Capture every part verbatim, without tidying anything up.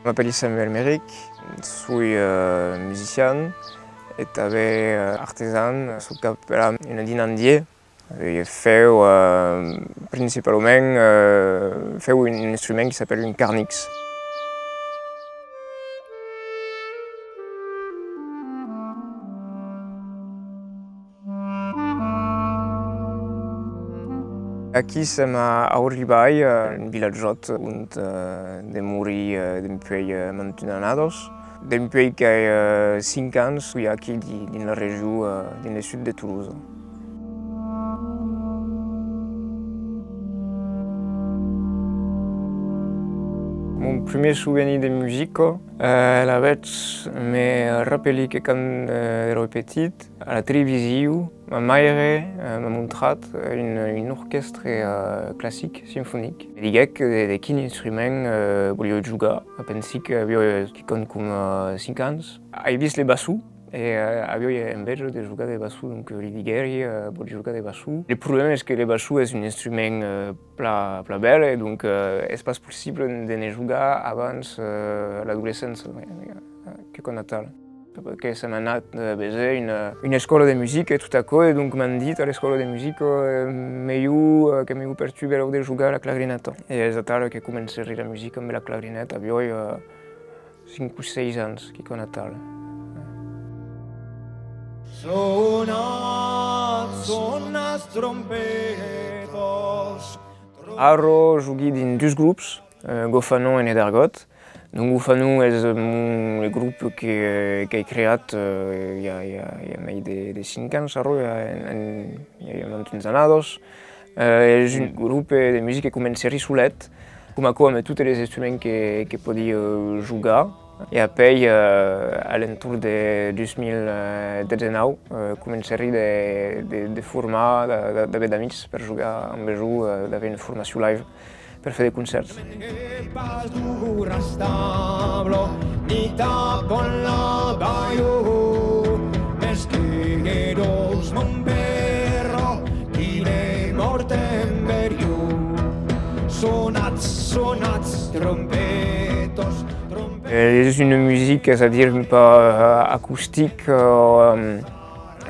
M'apèli Samuel Meric, soi, eh, musician e tanben, eh, artesan, çò qu'apèlam un dinandièr. E fèu, eh, principalament, eh, fèu un instrument qui s'apèla un carnix. Aquí sèm a Auribay, eh, un vilatjòt ont, eh, demori, eh, dempuèi, eh, mantunas annadas. Dempuèi qu'ai, eh, cinc ans, soi aquí di-, dins la region, eh, dins le sud de Tolosa. Mon primièr sovenir de musica, eh, alavetz me rapèli que quand, eh, èra petit, a la television, ma maire, eh, m'a montrat un, un orquèstre, eh, classic, sinfonic. Me diguèc de, de quin instrument, eh, voliái jogar. Pensi qu'aviái, eh, quicòm coma, eh, cinc ans. Ai vist le basson e, eh, aviái enveja de jogar de basson, donc, eh, li diguèri, eh, vòli jogar de basson. Le problèma es que le basson es un instrument, eh, plan, plan bèl, e donc, eh, es pas possible de ne jogar abans, eh, l'adolescença, eh, quicòm atal. Que sèm anat, eh, véser una, una escòla de musica e tot aquò, e donc m'an dit a l'escòla de musica, eh, melhor, eh, qu'es melhor per tu, benlèu, de jogar la clarineta. E es atal que comencèri la musica amb la clarineta, aviái, eh, cinc o sièis ans, quicòm atal. Sonatz, sonatz, trompetas. Ara jogui dins dus grops, eh, Gofanon e Nedergòt. Donc Gofanon es, eh, mon, le grop que, eh, qu'ai creat, eh, i a, i a, i a mei de, de cinc ans, ara, i a, en, en, i a, i a mantunas annadas. Eh, es un grop, eh, de musica que comencèri solet, coma aquò, amb totes les instruments que, que pòdi, eh, jogar. E apèi, eh, a l'entorn de dos mil dètz-e-nau, eh, comencèri de, de, de formar, de, de, d'aver d'amics per jogar amb eles, eh, d'aver una formacion live per far de concèrts. Eh, es una musica, es a dire, un pauc, eh, acostica, eh,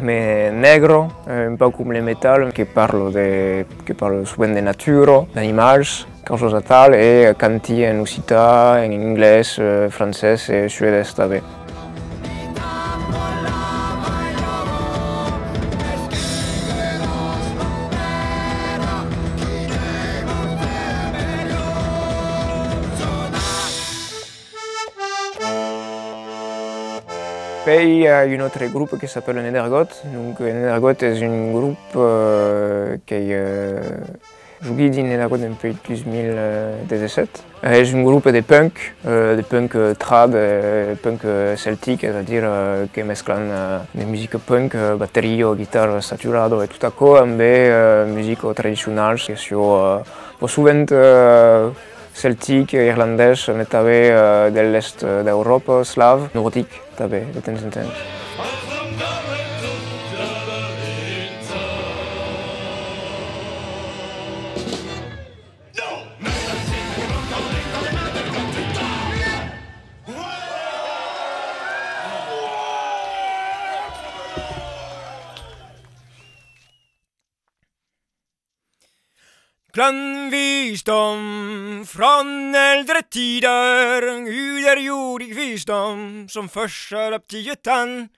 mès negra, eh, un pauc coma le metal, que parla de, que parla sovent de natura, d'animals, causas atal, e canti en occitan, en anglés, eh, francés e suedés tanben. Pèi i a un autre grop que s'apèla Nedergòt. Donc, eh, Nedergòt es un grop, eh, qu'ai, eh, jogui dins Nedergòt dempuèi dos mil dètz-e-sèt. Eh, es un grop de punk, eh, de punk, eh, trad, eh, punk, eh, celtic, es a dire, eh, que mesclan, eh, de musica punk, eh, bateria, guitarra saturada e tot aquò, ambe, eh, musica tradicionals, que siá, eh, pas sovent, eh, celtic, irlandés, mès tanben, eh, de l'èst d'Euròpa, slav, nordic, tanben, de temps en temps. Clan Vistam, franc el dretider, uder Juric Vistam, son fòrça la ptiga tan,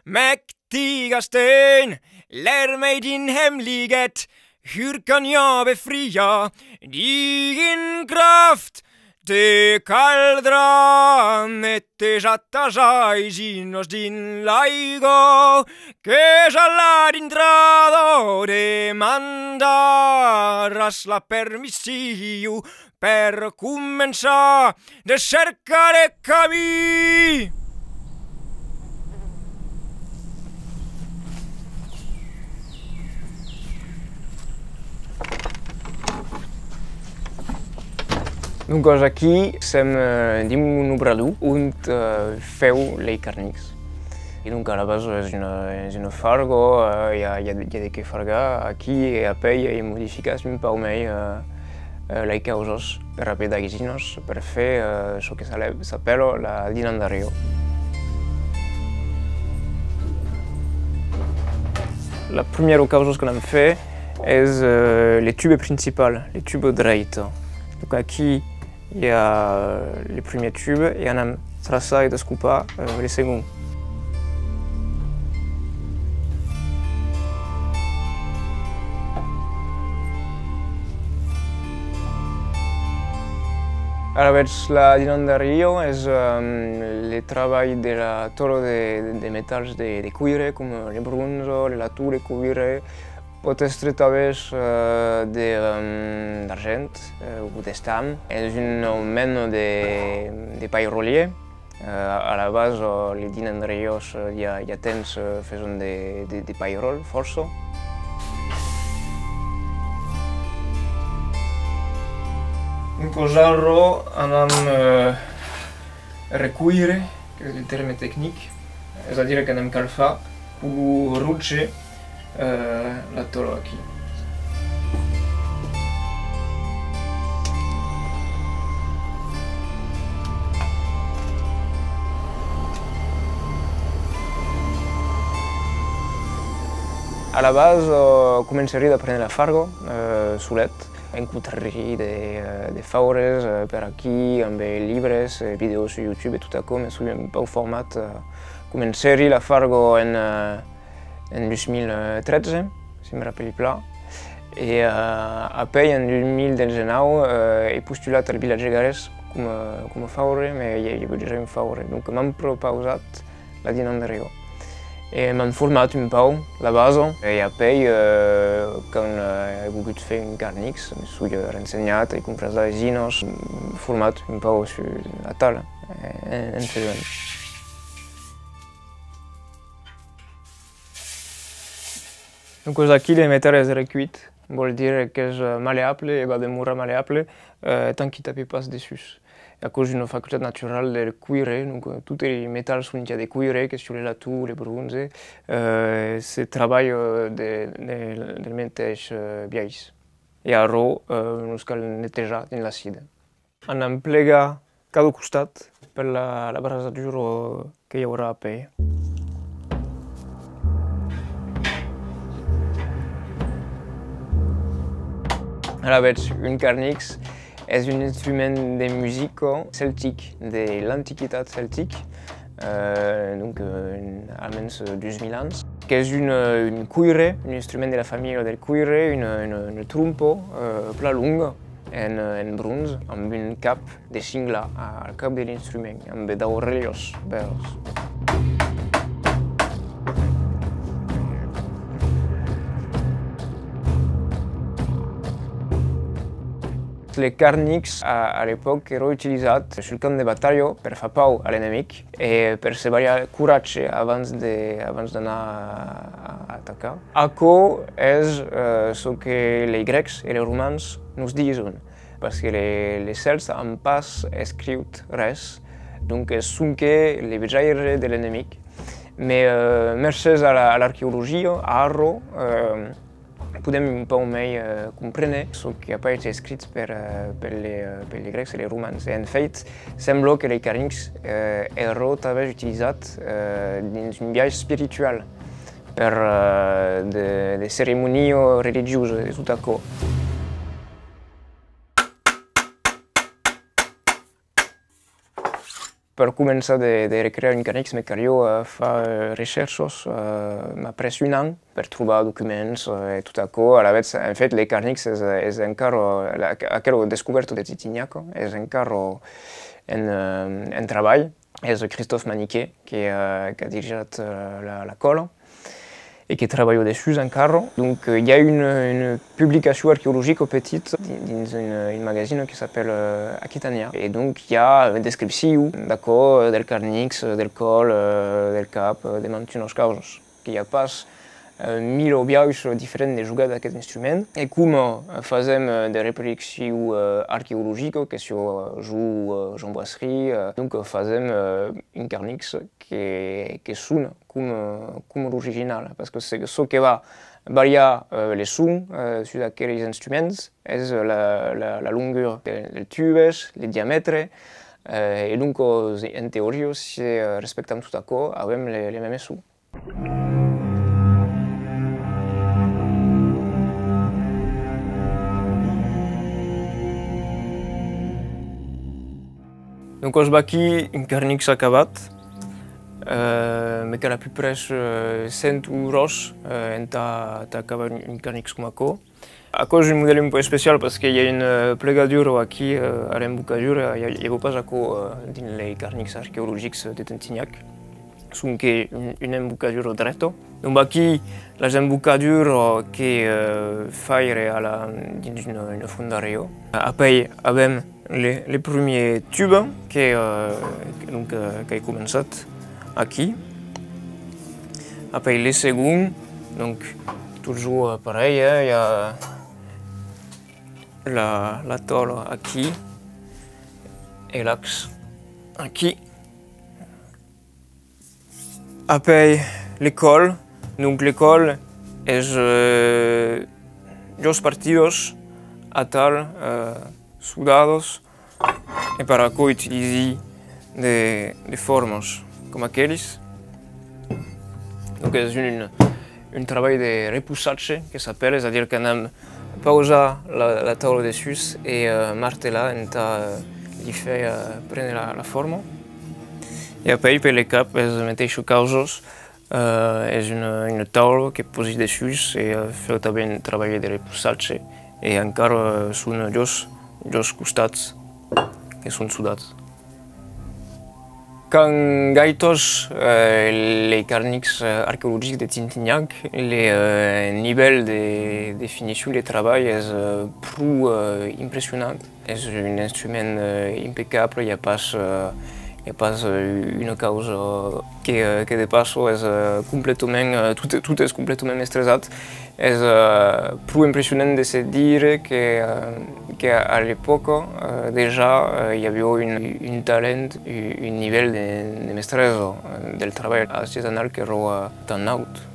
mèc Tigasten, l'ermei din hemliget, hurcanha befria, digin craft, te caldrà netejar tas aisinas din l'aiga, que ja la dintrada demandaràs la permission. Per començar de cercar de camí. Doncas aquí sèm, eh, dins mon obrador ont, eh, fèu lei carnics. E donc a la basa es una, es una farga, eh, i a, i a, i a de qué fargar aquí e apèi i modificas un pauc mei, eh, eh, las causas per rapèl d'aisinas, per far, eh, çò que s'alè-, s'apèla la dinandaria. La primièra causa qu'anam far es, eh, le tube principal, le tube dreit. Donc aquí, i a le primièr tube e anam traçar e descopar, eh, le segond. Alavetz, la dinandaria es, ehm, le trabalh de la tòla de, de, de metals de, de cuire, coma le bronze, le lator, le cuire, pòt èstre tanben, eh, de, ehm, d'argent, eh, o d'estam. Es una mena de, de pairolièr. Eh, a la basa, eh, le dinandariás, eh, i a, i a temps, eh, fason de, de, de pairòl, fòrça. Doncas ara anam, eh, recuire, qu'es le tèrme tecnic, es a dire qu'anam calfar, o roge, eh, la tòla aquí. A la basa, eh, comencèri d'aprene la farga, eh, solet. Encontrèri de, eh, de faures, eh, per aquí, ambe libres, eh, vidèos sus YouTube e tot aquò, me soi un pauc format, eh, comencèri la farga en, eh, en dos mil tretze, se me rapèli plan, e, eh, apèi en dos mil dètz-e-nau, eh, ai postulat al Vilatge Garés coma, coma faure, mès i, i aviá dejà un faure, donc m'an propausat la dinandaria. E m'an format un pauc la basa, e apèi, eh, quand, eh, ai volgut far un carnix, me soi, eh, rensenhat, ai comprat las aisinas, format un pauc sus la talha, eh, en, en fasent. Doncas aquí le metal es recuit, vòl dire qu'es, eh, malleable e va demorar malleable, eh, tant qu'i tapi pas dessús. E aquò's una facultat naturala del cuire, donc, eh, totes les metals ont i a de cuire, que siá le lator, le bronze, eh, se trabalha, eh, de, de, del meteis, eh, biais. E ara, eh, nos cal netejar dins l'acide. Anam plegar cada costat per la, la brasadura que i aurà apèi. Alavetz, un carnix es un instrument de musica celtic, de l'antiquitat celtic, eh, donc, eh, almens dus mila ans, qu'es un, un cuire, un instrument de la familha del cuire, una, una, una trompa, eh, plan longa, en, en bronze, amb un cap de senglar a, al cap de l'instrument, amb d'aurelhas verdas. Le carnix, a, a l'epòca, èra utilizat sul camp de batalha per far paur a l'enemic e per se balhar coratge abans de, abans d'anar a, a atacar. Aquò es, eh, çò que lei grècs e lei romans nos dison, parce que le, les cèltes an pas escriut res, donc, eh, sonque le vejaire de l'enemic. Mès, eh, mercés a la, a l'arqueologia, ara, eh, podèm un pauc mei, eh, comprene çò qui a pas estat escrit per, eh, per le, eh, per les grècs e les romans. E en fèit, sembla que le carnix, eh, èra tanben utilizat, eh, dins un biais espiritual per, eh, de, de ceremonias religiosas e tot aquò. Per començar de, de recrear un carnix, me caliá, eh, far, eh, recèrchas, eh, m'a pres un an per trobar documents, eh, e tot aquò. Alavetz, en fèit, le carnix es, es encara, la, aquela descobèrta de Titinhaca es encara en, eh, en trabalh. Es Christophe Maniquet que, eh, qu'a dirigit, eh, la, la còla. E que trabalha dessús encara. Donc, eh, i a una, una publicacion arqueologica petita di-, dins un, un magazine que s'apèla, eh, Aquitània. E donc, i a una descripcion d'aquò, eh, del carnix, eh, del còl, eh, del cap, eh, de mantunas causas. Que i a pas, eh, mila biais diferents de jogar d'aquest instrument. E coma, eh, fasèm, eh, de reproduccion, eh, arqueologica, que siá, eh, jo, eh, Jean Boisserie, eh, donc, eh, fasèm, eh, un carnix que, que sona coma, coma l'original, parce que se, çò que va Variar, eh, le son, eh, sus aqueles instruments, es la, la, la longura de, del tubes, le diamètre, eh, e doncas, en teoria, se, eh, respectam tot aquò, avèm le, le mème son. Doncas, vaquí un carnix acabat. Eh, me cal a pus près, eh, cent oras, eh, entà, entà acabar un, un carnix coma aquò. Aquò es un modèl un pauc especial, parce que i a una, eh, plegadura aquí, eh, a l'embocadura, i a, i a pas aquò, eh, dins les carnix arqueologics de Tintinhac. Sonque un, una embocadura dreta. Donc, vaquí las embocaduras que, eh, faire a la, dins una, una fondaria. Apèi avèm le, le premier tube que, eh, que, donc, eh, qu'ai començat aquí. Apèi le segond, donc, totjorn, eh, pareil, eh, i a la, la taula aquí e l'axe aquí. Apèi le còl. Donc le còl es, eh, doas partidas atal, eh, sodadas, e per aquò utilisi de, de formas coma aquelis. Donc es un, un trabalh de repossatge que s'apèla, es a dire qu'anam pausar la, la taula dessús e, eh, martelar entà, eh, li fèr, eh, prene la, la forma. E apèi, per le cap, es meteisha causas, eh, es una, una taula que posi dessús e, eh, fèu tanben trabalh de repossatge e encara, eh, son dos, dos costats que son sodats. Quand gaitas, eh, les carnix, eh, arqueologics de Tintinhac, le, eh, nivèl de definicion de trabalh es, eh, pro, eh, impressionant. Es un instrument, eh, impecable, i a pas, eh, i a pas, eh, una causa que, eh, que depassa, es, eh, completament, eh, tot, tot es completament mestresat. Es, eh, pro impressionant de se dire que, eh, que a l'epòca, eh, dejà, eh, i aviá un, un talent, un, un nivèl de, de mestresa, eh, del trabalh artesanal qu'èra, eh, tan naut.